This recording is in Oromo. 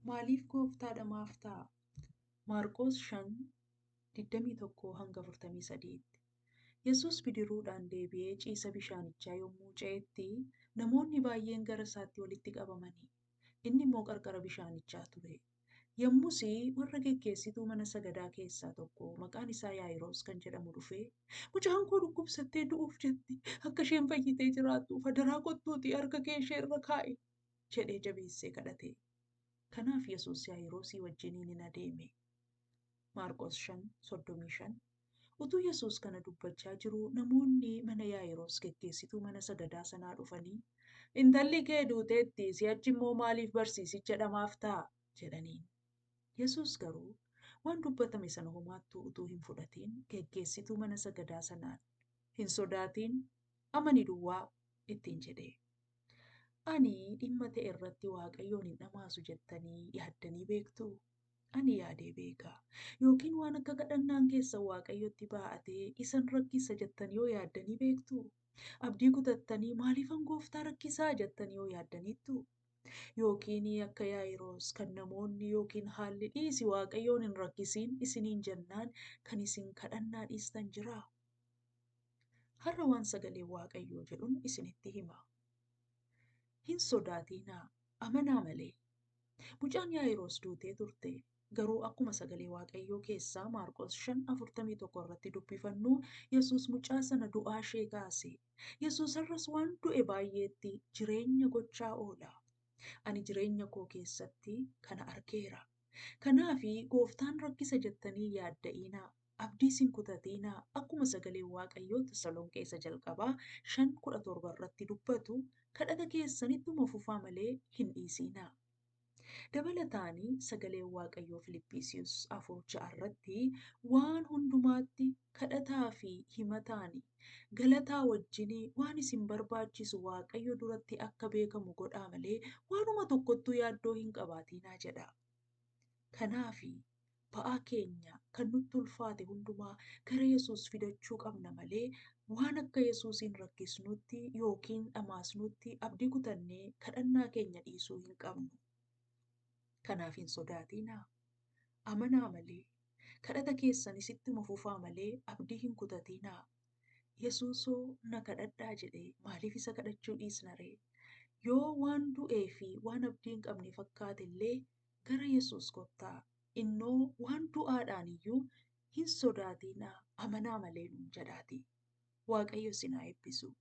Maaliif gooftaa dhamaaftaa? Maarqos 5, 21-43 tti. Yesuus bidiruudhaan deebi'ee ciisa bishaanichaa yommuu ce'etti namoonni baay'een gara isaatti walitti qabamani. Inni immoo qarqara bishaanichaa ture. Yommus warra geggeessituu mana sagadaa keessaa tokko maqaan isaa Yaayiroos kan jedhamu dhufee, "Mucaan koo dhukkubsattee du'uuf jetti. Akka isheen fayyitee jiraattuuf adaraa kottuutii harka kee ishee irra kaa'i" jedhee jabeessee kadhate. Kanaaf Yesuus Yaayiroosii wajjiniin in adeeme. Maarqos 5:35. Utuu Yesuus kana dubbachaa jiruu namoonni mana Yaayiroos geggeessituu mana sagadaa sanaa dhufanii, "Intalli kee duuteetti, si'achi immoo maaliif barsiisicha dhamaaftaa?" jedhaniin. Yesuus garuu waan dubbatame sana homaattuu utuu hin fudhatin geggeessituu mana sagadaa sanaan, "Hin sodaatin, amani duwwaa" ittiin jedhe. Ani dhimma ta'e irratti Waaqayyoon hin dhamaasu jettanii yaaddanii beektuu? Ani yaadee beeka. Yookiin waan akka kadhannaan keessan Waaqayyotti baa'atee isan rakkisa jettanii yoo yaaddanii beektuu? Abdii kutattanii maaliifan gooftaa rakkisaa jettanii yoo yaaddaniittuu? Yookiin akka Yaayiroos kan namoonni yookiin haalli dhiisi Waaqayyoon hin rakkisiin isiniin jennaan kan isin kadhannaa dhiistan jiraa? Har'a waan sagalee Waaqayyoo jedhuun isinitti hima. Hin sodaatinaa, amanaa malee. Mucaan Yaayiroos duutee turte. Garuu akkuma sagalee Waaqayyoo keessaa Maarqos 5:41 irratti dubbifannu Yesuus mucaa sana du'aa ishee kaase. Yesuus har'as waan du'e baay'eetti jireenya gochaa oola. Ani jireenya koo keessatti kana argeera. Kanaafi gooftaan rakkisa jettanii yaadda'inaa. Abdiis hin kutatinaa. Akkuma sagaleen Waaqayyoo Tasalonqee isa jalqabaa 5:17 irratti dubbatu kadhata keessanittuma fufaa malee hin dhiisinaa. Dabalataanii sagaleen Waaqayyoo Filiphisiiyus 4:6 irratti waan hundumaatti kadhataa fi himataani galataa wajjin waan isin barbaachisu Waaqayyo duratti akka beekamu godhaa malee waanuma tokkottuu yaaddoo hin qabaatinaa jedha. Kanaafi ba'aa keenya kan nutti ulfaate hundumaa gara Yesuus fidachuu qabna malee waan akka Yesuusiin rakkisnutti yookiin dhamaasnutti abdii kutannee kadhannaa keenya dhiisuu hin qabnu. Kanaaf hin sodaatinaa. Amanaa malee. Kadhata keessanis ittuma fufaa malee abdii hin kutatinaa. Yesuusoo na kadhadhaa jedhee maaliif isa kadhachuu dhiisna ree? Yoo waan du'ee fi waan abdii hin qabne fakkaate illee gara Yesuus kottaa. Innoo waan du'aadhaan iyyuu hin sodaatinaa amanaa malee nuun jedhaati. Waaqayyo isin haa eebbisu.